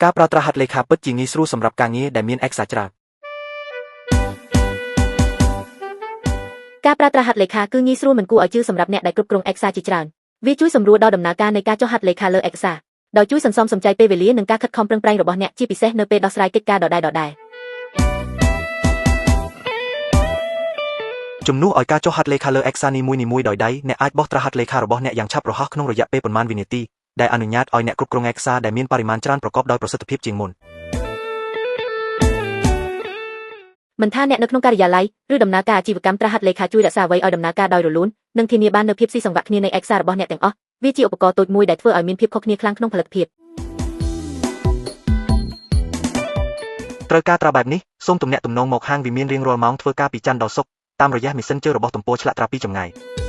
ការប្រើត្រាហត្ថលេខាពិតជាងាយស្រួលសម្រាប់ការងារដែលមានឯកសារច្រើន ការប្រើត្រាហត្ថលេខាគឺងាយស្រួលមិនគួរឲ្យជឿសម្រាប់អ្នកដែលគ្រប់គ្រងឯកសារជាច្រើនវាជួយសម្រួលដល់ដំណើរការនៃការចុះហត្ថលេខាលើឯកសារដោយជួយសន្សំសំចៃពេលវេលានិងការខិតខំប្រឹងប្រែងរបស់អ្នកជាពិសេសនៅពេលដោះស្រាយកិច្ចការដដែលៗ ជំនួសឲ្យការចុះហត្ថលេខាលើឯកសារនីមួយៗដោយដៃអ្នកអាចបោះត្រាហត្ថលេខារបស់អ្នកយ៉ាងឆាប់រហ័សក្នុងរយៈពេលប៉ុន្មានវិនាទីដែលអនុញ្ញាតឲ្យអ្នកគ្រប់គ្រងឯកសារដែលមានបរិមាណច្រើនប្រកបដោយប្រសិទ្ធភាពជាងមុន មិនថាអ្នកនៅក្នុងការិយាល័យឬដំណើរការអាជីវកម្មត្រាហត្ថលេខាជួយរក្សាអ្វីឲ្យដំណើរការដោយរលូននិងធានាបាននូវភាពស៊ីសង្វាក់គ្នានៃឯកសាររបស់អ្នកទាំងអស់វាជាឧបករណ៍តូចមួយដែលធ្វើឲ្យមានភាពខុសគ្នាខ្លាំងក្នុងផលិតភាព ត្រូវការត្រាបែបនេះសូមទំនាក់ទំនងមកហាងវិមានរៀងរាល់ម៉ោងធ្វើការពីច័ន្ទដល់សុក្រតាមរយៈ Messenger របស់ទំព័រឆ្លាក់ត្រាពីចម្ងាយ។